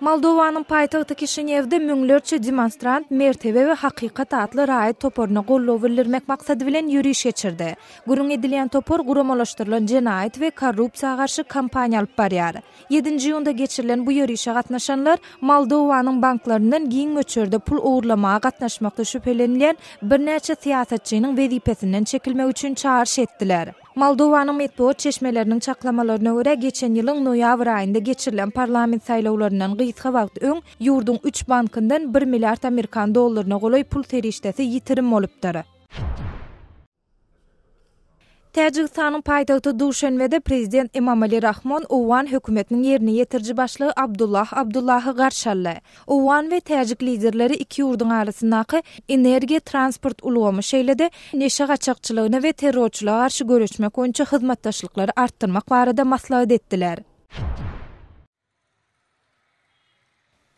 Moldowanyň paýtagty Kişinýewde müňlerçe demonstrant Mertebe we hakykat atly raýat toparyna goldaw bildirmek maksady bilen ýöriş geçirdi. Gürrüň edilýän topar guramalaşdyrylan jenaýat we korrupsiýa garşy kampaniýa alyp barýar. Ýedinji iýunda geçirilen bu ýörişe gatnaşanlar Moldowanyň banklaryndan giň möçberde pul ogurlamaga gatnaşmakda şübhelenilýän birnäçe syýasatçynyň wezipesinden çekilmegi üçin çagyryş etdiler. Moldowanyň metbugat çeşmeleriniň çaklamalaryna görä, geçen ýylyň noýabr aýynda geçirilen parlament saýlawlaryndan gysga wagt öň ýurduň üç bankyndan bir milliard amerikan dollaryna golaý pul serişdesi ýitirim bolupdyr. Täjigistanyň paýtagty Duşenbede prezident Emomali Rahmon owgan hökümetiniň ýerine ýetiriji başlygy Abdullah Abdullahy garşy aldy. Owgan we täjik liderleri iki ýurduň arasyndaky energiýa-transport ulgamy, şeýle-de neşe gaçakçylygyna we terrorçylyga garşy göreşmek boýunça hyzmatdaşlyklary artdyrmak barada maslahat etdiler.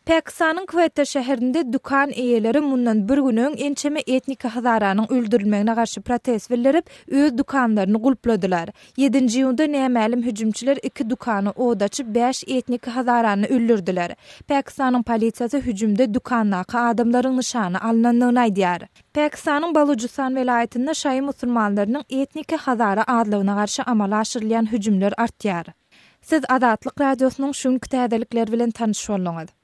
Pakistanyň Kwetta şäherinde dükan eýeleri mundan bir gün öň ençeme etniki hazaranyň öldürilmegine garşy protest bildirip, öz dükanlaryny gulpladylar. Ýedinji iýunda nämälim hüjümçiler iki dükana od açyp, bäş etniki hazarany öldürdiler. Pakistanyň polisiýasy hüjümde dükandaky adamlaryň nyşana alnandygyny aýdýar. Pakistanyň Balujystan welaýatynda şaýy musulmanlarynyň etniki hazara azlygyna garşy amala aşyrylýan hüjümler artýar. Siz Azatlyk Radiosynyň şu günki täzelikleri bilen tanyş bolduňyz.